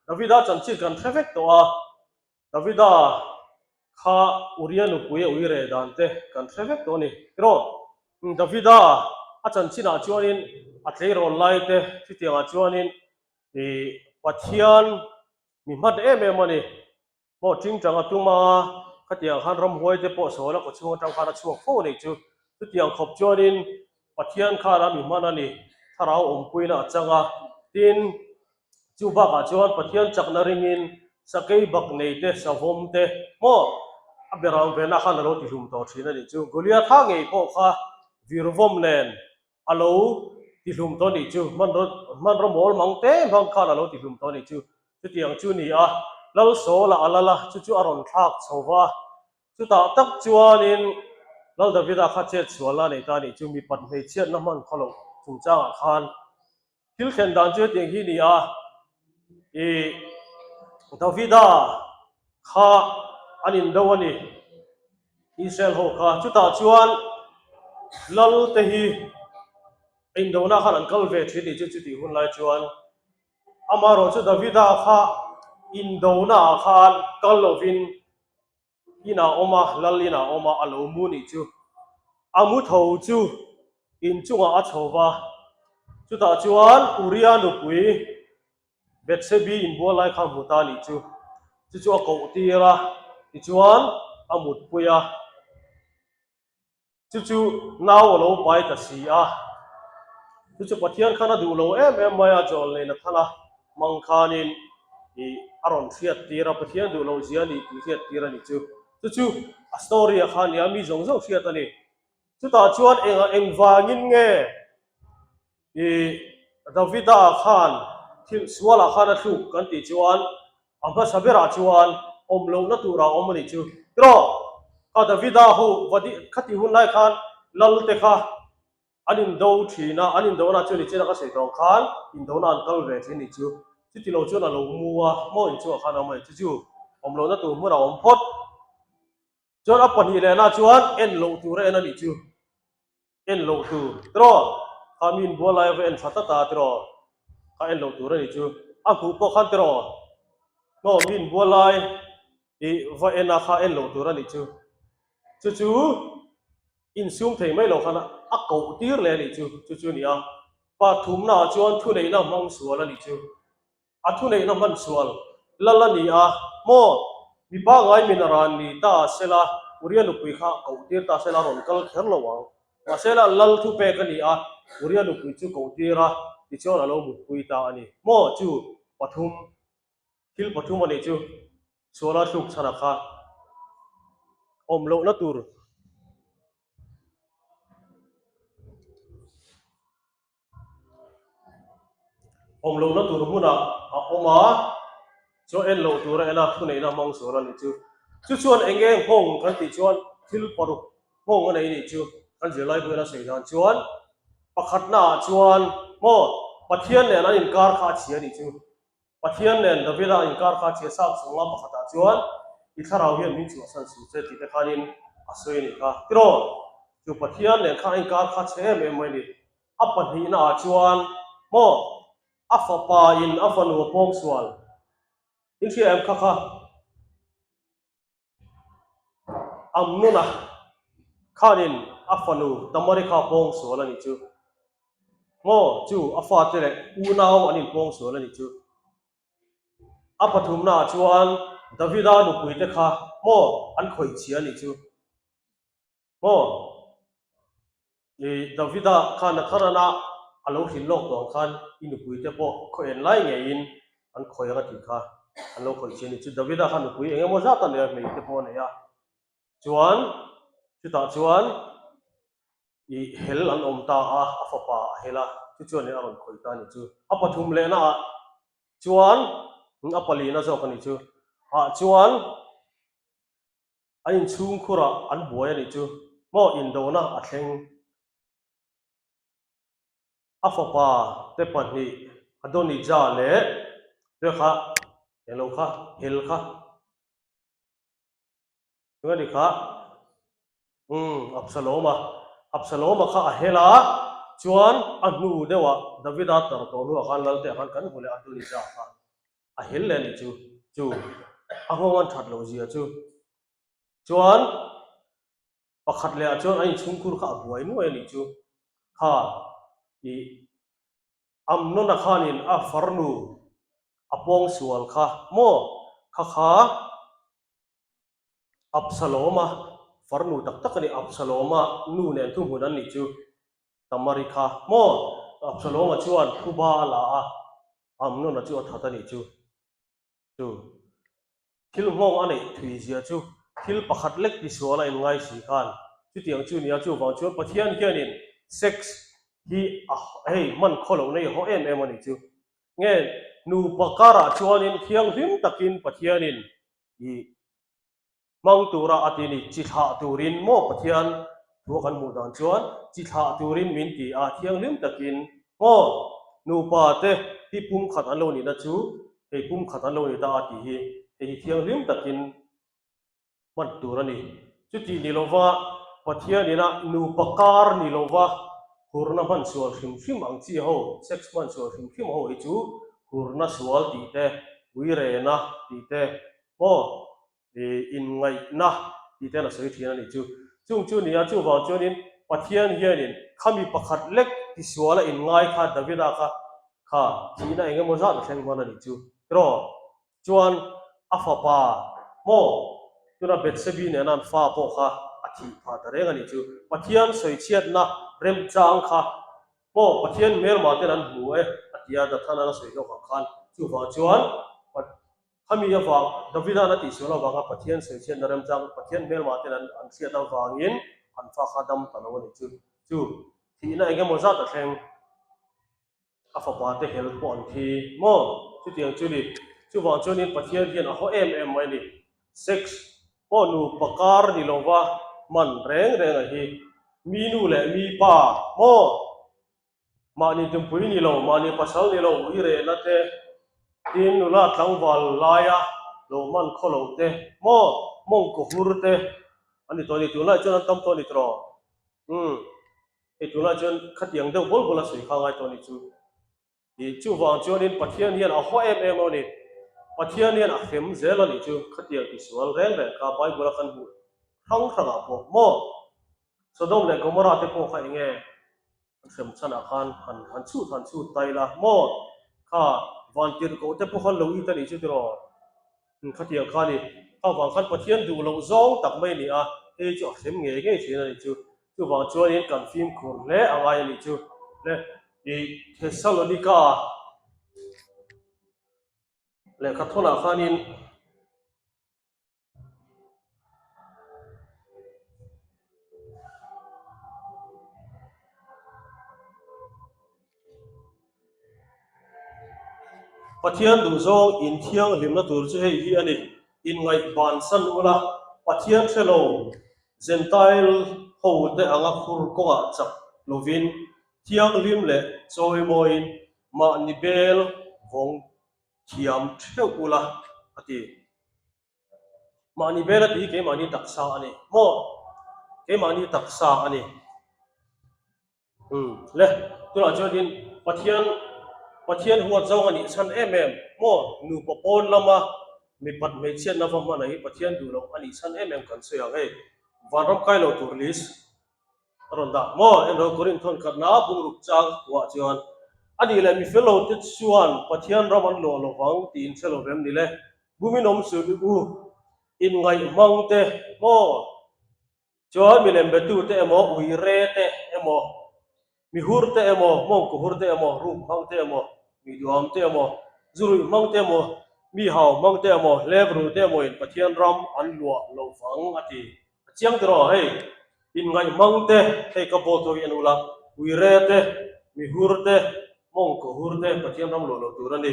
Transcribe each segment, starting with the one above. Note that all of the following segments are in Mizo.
Davida chanchin kan hre vek tawh a, Davida kha Uria nupui a ui reh dan te kan hre vek tawh a ni. Tiraw? Davida a chanchinah chuanin a tleirawl lai te chutiangah chuanin ih Pathian mi hman em em a ni. Maw tingtang a tum a, khatiang khan ramhuai te pawh sawl a kawchhung atang khan a chhuak fo a nih chu. Chutiang khawp chuanin Pathian khan a mi hman a ni, thlarau awmpuina a chang a. Tin, chu bakah chuan Pathian chakna ringin sakei bak nei te, savawm te maw a berang vena khan a lo tihlum tawh thin a nih chu. Goliatha ngei pawh kha virvawm nen a lo tihlum tawh a nih chu, hmanraw hmanraw mawl mang te hmang khan a lo tihlum tawh a nih chu. Chutiang chu ni a, Lalsawla a lal a, chu chu a rawn thlak chho va. Chutah tak chuanin Lal Davida kha chet sualna a nei ta a nih chu, mipat hmeichhiatna hman khaw loh chungchangah khan thil thlen dan chu hetiang hi ni a, ih Davida kha an indo a ni, Israel ho kha. Chutah chuan Lal te hi indona khan an kal ve thin nih chu chutih hun lai chuan Amaherawh chu Davida kha indona ah khan kal lovin inah awm a, lal inah awm a, a lo mu nih chu. A mu tho chu inchungah a chho va, chutah chuan Uria nupui Bethsebi inbual lai kha hmu ta nih chu. Chu chu a koh tir a, tichuan a mutpui a. Chu chu nau a lo pai ta si a. Chu chu Pathian khan a duh lo em em mai a, Joel nei Nathana hmang khanin ih a rawn hriat tir a, Pathian duh loh zia a nih tih hriat tir a ni chu. Chu chu a story ah khan nia mi zawng zawng hriat a ni. Chutah chuan engah engvangin nge Ih, Davida khan thil sualah khan a thluk kan tih chuan a hmasa berah chuan awm lohna turah a awm a nih chu. Tiraw, kha Davida ho va di khati hun lai khan lal te kha an indo thin a, an indona chuan i chena ka sawi tawh ang khan indona an kal ve thin nih chu. Chuti lo chuan a lo mu a, maw inchungah khan a awm a ni chu chu awm lohna tur hmunah a awm phawt. Chuan a pahnih lehna chuan en loh tur a en a nih chu. En loh tur tiraw? Kha mi inbual lai a va en tha tlat a tiraw? Kha en loh tur a nih chu. A hmuh pawh khan tiraw? Maw mi inbual lai i va en a kha en loh tur a nih chu. Chu chu insum thei mai lo khan a koh tir leh a nih chu. Chu chu a ni a. Pathumna ah chuan thuneihna hmang sual a nih chu. A thuneihna hman sual lal a ni a, maw? Mi pangngai min a ran ni ta sela, Uria nupui kha koh tir ta sela a rawn kal kher lo ang. Mahse la lal thupek a ni a, Uria nupui chu koh tir a, tichuan a lo mutpui ta a ni. Maw? Chu pathum, thil pathum a nih chu, suala thluk chhan a kha awm lohna tur. Awm lohna tur hmunah a awm a, chuan en loh tur a en a, thuneihna hmang sual a nih chu. Chu chuan eng nge nghawng kan tih chuan thil paruk nghawng a nei nih chu kan zirlai buaina sawi dan chuan pakhatnaah chuan maw Pathian nen an inkar kha a chhia nih chu. Pathian nen Davida inkar kha chhia sap chhunga pakhatah chuan i thlarau hian min chhuahsan suh che tih te khanin a sawi a nih kha. Tiraw, chu Pathian nen kha a inkar kha chhe em em mai a ni. A pahnihna ah chuan maw a fapa in a fanu a pawng sual. In hria em kha kha? Amnona khanin a fanu Tamari kha a pawng sual a nih chu. Maw chu a fate leh unau an inpawng sual a nih chu. A pathumnaah chuan Davida nupuite kha maw an khawih chhia a nih chu. Maw? I Davida khan Nathanana a lo hrilh lawk tawh ang khan i nupuite pawh khaw en lai ngeiin an khawih ang a tih kha an lo khawih che a ni. Chu Davida khan nupui eng emaw zat a nei a, hmei te pawh a nei a. Chuan chutah chuan i hel an awm ta a, a fapa a hel a, chu chuan a rawn khawih ta a ni chu. A pathum lehna ah chuan a palina zawk a ni chu. Ah chuan An inchhung khurah an buai a nih chu maw indona a thleng. A fapa te pahnih Adonijah leh Tue kha englo kha hel kha tunge ni kha umm Absaloma Absaloma kha a hel a chuan a hnu deuhah Davida tar tawh hnuah khan Lalte ah khan kan hmu leh Adonijah kha. A hel leh a nih chu. Chu a nghawng an that loh zia chu. Chuan pakhat leh ah chuan a inchhungkhur kha a buai nuai a nih chu. Kha ih Amnona khanin a farnu a pawngsual kha maw? Kha kha Absaloma farnu tak tak a ni. Absaloma nu nen thuhmun an nih chu Tamari kha maw? Absaloma chuan phuba a la a, Amnona chu a that a nih chu. Chu thil nghawng a neih thui zia chu thil pakhat lek tisual a inngai si khan chutiang chu nia chuvang chuan Pathian hianin sex hi a hei hman khaw loh nei haw em em a nih chu. Nge nupa karah chuanin thianghlim takin Pathianin ih Hmang tura a ti ni, chi thlah turin maw Pathian thu a kan hmuh dan chuan chi thlah turin min ti a, thianghlim takin maw nupa te hi pumkhat an lo nihna chu hei pumkhat an lo ni ta a tih hi hei hi thianghlim takin hman tur a ni. Chuti ni lova Pathian ina nupa kar ni lova hurna hman sual hrim hrim ang chi ho, sex hman sual hrim hrim ho hi chu hurna sual tih te, uirena tih te, Aw, i inngaihna tih te an a sawi thin a nih chu. Chung chu nia, chuvang chuanin Pathian hianin khami pakhat lek tisuala inngai kha Davida kha kha thihna eng emaw zat a thleng hman a nih chu. Tiraw? Chuan a fapa maw tuna Bethsebi nena an fa pawh kha a thih phah ta reng a nih chu. Pathian sawichhiatna remchang kha maw Pathian hmelmah ten an hmu e a tia Dathana a sawi hlawk ang khan. Chuvang chuan Khami avang, Davida'n a tihsual avanga Pathian sawichhiatna remchang Pathian hmelmah ten an an hriat avangin an fa kha dam ta lo a nih chu. Chu thihna eng emaw zat a thleng, a fapa te hel pawh an thi maw? Chutiang chu ni. Chuvang chuanin Pathian hian a haw em em mai a ni. Sex pawh nupa kar ni lova hman reng reng a hi. Mi nu leh mi pa maw? Mahni tumpui ni lo, mahni pasal ni lo, ui rehna te, tin nula tlangval laia lo hman khaw lo te, maw mawngkaw hur te a ni tawh a ni. Tunlai chuan an tam tawh a ni tawh. Umm, hei tunlai chuan khatiang deuh bawl bawl a sawi kha a ngai tawh a ni chu. Ih, chuvang chuanin Pathian hian a haw em em a ni. Pathian hian a hrem zel a nih chu, khatiang tisual reng reng kha Bible a kan hmuh hrang hrangah pawh maw Sodom leh Gomorrah te pawh kha eng nge? An hrem chhanah khan han han chhut han chhut ta ila maw? Kha van tirhkoh te pawh khan lo it a nih chu tiraw? Khatiang kha a ni. Kha vang khan Pathian duh loh zawng tak mai a ni a, hei chu a hrem ngei ngei thin a nih chu. Chuvang chuanin kan fimkhur hle a ngai a nih chu. Le i Thessalonika lehkha thawnah khanin. Pathian duhzawng inthianghlimna tur chu hei hi a ni, Inngaih bansan ula, Pathian hre lo Jentail hote anga khur kawngah chak lovin, thianghlim leh chawimawiin mahni bel vawng thiam theuh ula a ti. Mahni bel a ti hi keimahni taksa a ni maw? Keimahni taksa a ni. Umm le, tunah chuanin Pathian Pathian huat zawng a nih chhan em em maw? Nupa pawn lama mipat hmeichhiatna va hman a hi Pathian duh loh a nih chhan em em kan sawi ang hei. Vanram kai lo tur list. A rawn dah maw? Enrawl Korinth thawn khatna bungruk chang kuah chuan a nih leh mi fel lo te chuan Pathian ram an luah lo vang tiin hre lo vem ni le. Bumin awm suh u, inngaih hmang te maw? Chuan milem betu te emaw, uire te emaw, Mi hur te emaw, mawngkaw hur te emaw, ruk hmang te emaw, mi duham te emaw, zu ruih hmang te emaw, mi hau hmang te emaw, hlep ru te emaw in Pathian ram an luah lo vang a ti. A chiang tiraw hei, inngaih hmang te, hei ka bolt ho hi en ula, uire te, mi hur te, mawngkaw hur te Pathian ram luah lo tur a ni.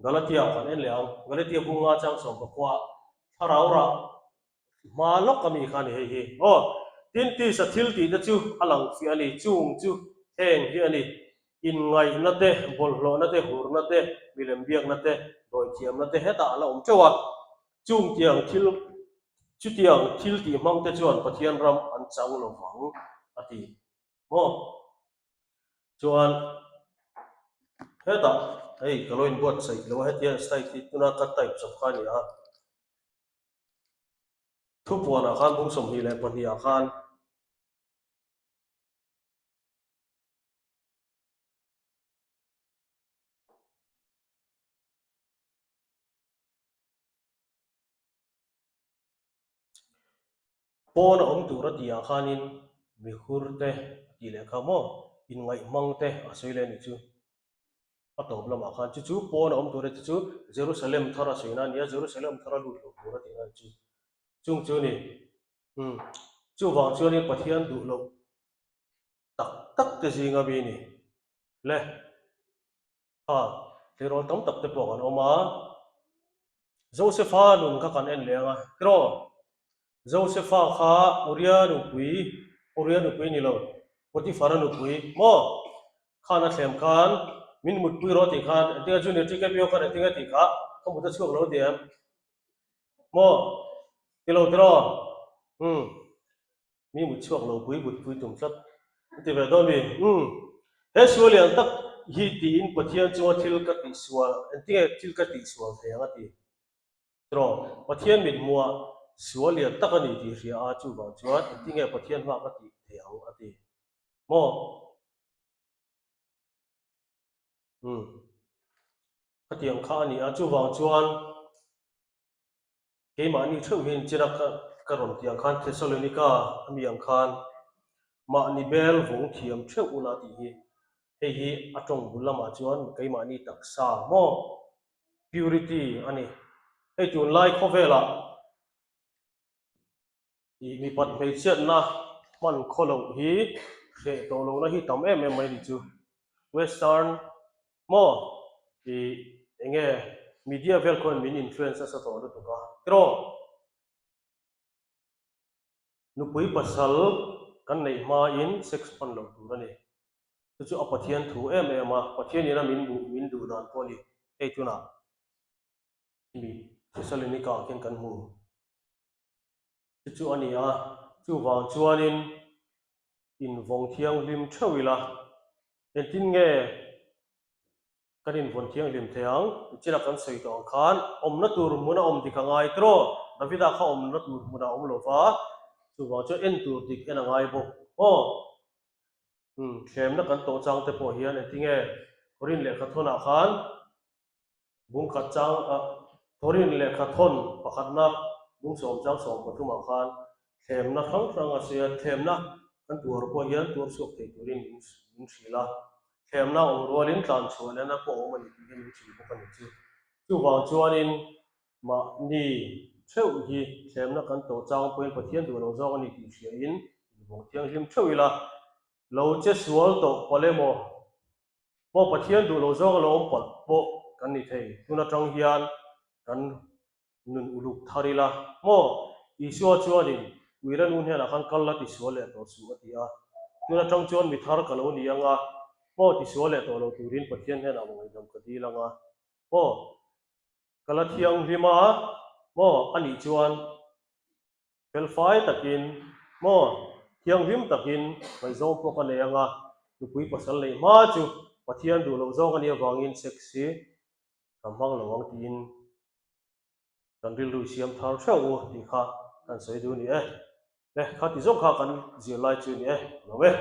Galatia kan en leh ang. Galatia bunga chang sawmpakua thlarau rah hma lawk a mi kha a ni hei hi. Aw, tin tisa thil tih te chu a lang fiah a ni, chung chu heng hi a ni, inngaihna te, bawlhhlawhna te, hurna te, milem biakna te, dawithiamna te hetah a la awm teuh a. Chung tiang thil, chutiang thil tih hmang te chuan Pathian ram an chang lo vang a ti. Maw? Chuan hetah. Hei ka lo inbuatsaih lo a, hetiang slide hi tuna ka type chawp kha a ni a. Thupuanah khan bung 22 ah khan. Pawn a awm tur a tih ah khanin mihur te a tih leh kha maw inngaihmang te a sawi leh a nih chu. A tawp lamah khan chu chu pawn a awm tur a tih chu Jerusalem thar a sawi na a ni a, Jerusalem thar a lut lo tur a tih na a ni chu. Chung chu ni. Umm chuvang chuanin Pathian duh loh tak tak te zinga mi ni le. Kha tleirawl tam tak te pawh kan awm a, Josefa nun kha kan en leng a, tiraw? Josefa kha Uria nupui, Uria nupui ni lo, Potifara nupui maw? Khan a thlem khan min mutpui rawh tih khan engtinge Junior TKPO khan engtinge tih kha ka mut a chhuak lo ti em? Maw? Ti lo tiraw? Umm. Mi mut chhuak lo pui but pui tum tlat a ti ve dawn mi. Umm. He sual lian tak hi tiin Pathian chunga thil ka tihsual, engtinge thil ka tihsual thei ang a ti. Tiraw, Pathian mit hmuah sual lian tak a ni tih hria a, chuvang chuan engtinge Pathian hma ka tih thei ang a ti. Maw? Umm. Khatiang kha a ni a, chuvang chuan. Keimahni theuh hian china ka ka rawn tih ang khan Thessalonika a mi ang khan mahni bel vawng thiam theuh ula tih hi hei hi a tawng bul lamah chuan keimahni taksa maw purity a ni. Hei tunlai khawvelah Ih mipat hmeichhiatna hman khaw loh hi hreh tawh lohna hi tam em em mai ni chu. Western maw ih enge media vel khawn min influence nasa tawh lutuk a tiraw? Nupui pasal kan neih hmain sex hman loh tur a ni. Chu chu a Pathian thu em em a, Pathian ina min duh min duh dan pawh a ni hei tunah mi Thessalonica ah khian kan hmu. Chu chu a ni a, chuvang chuanin invawng thianghlim theuh ila, engtin nge kan invawn thianghlim thei ang? Nichina kan sawi tawh ang khan awmna tur hmuna awm dik a ngai tiraw? Davida kha awmna tur hmunah a awm lo va, chuvang chuan en tur dik en a ngai bawk aw. Umm, thlemna kan tawh chang te pawh hian engtinge Korin lehkha thawnah khan Bungkhat chang a Thorin lehkha thawn pakhatna bung sawm chang 13 ah khan thlemna hrang hrang a sawi a, thlemna kan tuar pawh hian tuar chhuak thei turin min hrilh a, thlemna awm rualin tlan chhuah lehna pawh a awm a ni tih hi min hrilh bawk a ni chu. Chuvang chuanin mahni theuh hi thlemna kan tawh chang pawhin Pathian duh lo zawk a ni tih hriain invawng thianghlim theuh ila, lo che sual tawh palh emaw Maw Pathian duh lo zawng a lo awm palh pawh kan ni thei. Tun atang hian kan nun uluk thar ila. Maw Isua chuanin Uira nu hnenah khan kal la tisual leh tawh suh a ti a. Tun atang chuan mi thar ka lo ni anga, maw tisual leh tawh lo turin Pathian hnenah maw ngaihdam ka dil anga. Maw ka la thianghlim a, maw anih chuan Felfai takin maw thianghlim takin ngaihzawng pawh ka nei anga, nupui pasal neih hma chu Pathian duh loh zawng a nih avangin sex hi ka hmang lo ang tiin kan rilru i siam thar theuh u tih kha kan sawi duh a ni e. Le, kha ti zawng kha kan zirlai chu a ni e, lo e.